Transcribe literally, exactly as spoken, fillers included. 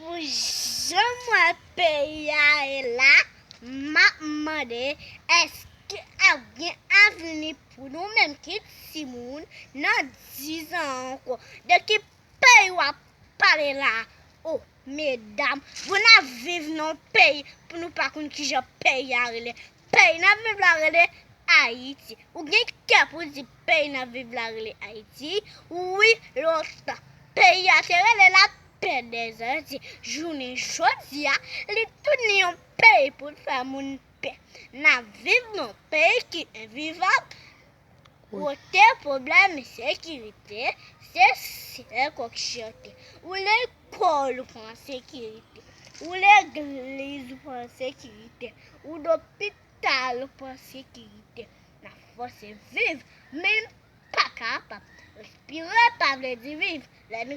Pou jan m wè peyi a ye la, m ap mande, èske ap gen avni pou nou menm ki timoun nan dizan ankò? De ki peyi w ap pale la? O, medam, pou n ap viv nan yon peyi, pou nou pa konn kijan peyi a rele. Peyi n ap viv la rele Ayiti. Ou gen kè pou di peyi n ap viv la rele Ayiti? Wi, lontan. Peyi a te rele lapè dèzanti. Jounen jodi a, li tounen yon peyi pou l fè moun pè. N ap viv nan yon peyi ki envivab. Kote pwoblèm ensekirite, se sèl kòk chante. Ou lekòl ou pa an sekirite. Ou legliz ou pa an sekirite. Ou lopital ou pa an sekirite. N ap fòse viv, men n pa kapab. Respire pa vle di viv. Lè n